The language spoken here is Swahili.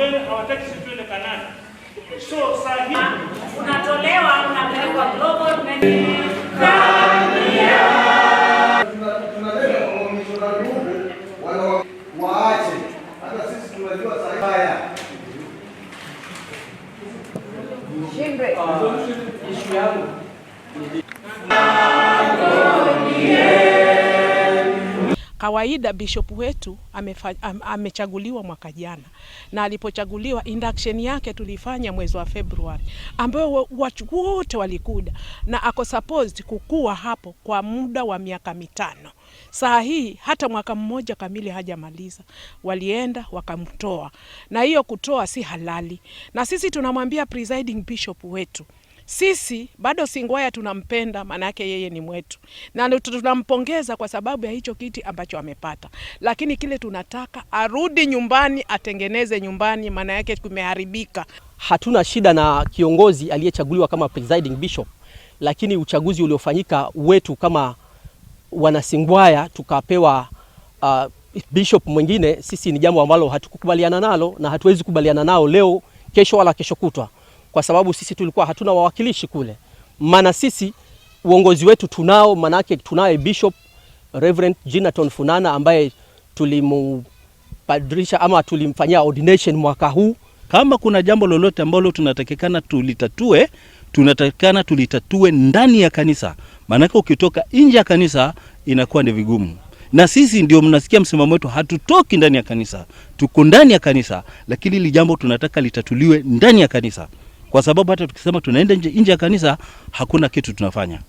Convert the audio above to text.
Wewe hawataki sisi tuende Kanani. So saa hii Unatolewa, unapelekwa global. Tunaleta wamishonari huku wana waache, hata sisi tunajua saa haya. Issue yangu. Kawaida bishop wetu amechaguliwa mwaka jana, na alipochaguliwa, induction yake tulifanya mwezi wa Februari, ambayo watu wote walikuja, na ako supposed kukua hapo kwa muda wa miaka 5. Saa hii hata mwaka mmoja kamili hajamaliza, walienda wakamtoa, na hiyo kutoa si halali, na sisi tunamwambia presiding bishop wetu, sisi bado Singwaya tunampenda, maana yake yeye ni mwetu na tunampongeza kwa sababu ya hicho kiti ambacho amepata, lakini kile tunataka arudi nyumbani, atengeneze nyumbani, maana yake kumeharibika. Hatuna shida na kiongozi aliyechaguliwa kama presiding bishop, lakini uchaguzi uliofanyika wetu kama Wanasingwaya tukapewa bishop mwingine, sisi ni jambo ambalo hatukukubaliana nalo na hatuwezi kubaliana nao leo, kesho wala kesho kutwa, kwa sababu sisi tulikuwa hatuna wawakilishi kule. Maana sisi uongozi wetu tunao, manake tunaye Bishop Reverend Ginaton Funana ambaye tulimupadrisha ama tulimfanyia ordination mwaka huu. Kama kuna jambo lolote ambalo tunatakikana tulitatue, tunatakikana tulitatue ndani ya kanisa, maanake ukitoka nje ya kanisa inakuwa ni vigumu. Na sisi ndio mnasikia msimamo wetu, hatutoki ndani ya kanisa, tuko ndani ya kanisa, lakini hili jambo tunataka litatuliwe ndani ya kanisa, kwa sababu hata tukisema tunaenda nje ya kanisa hakuna kitu tunafanya.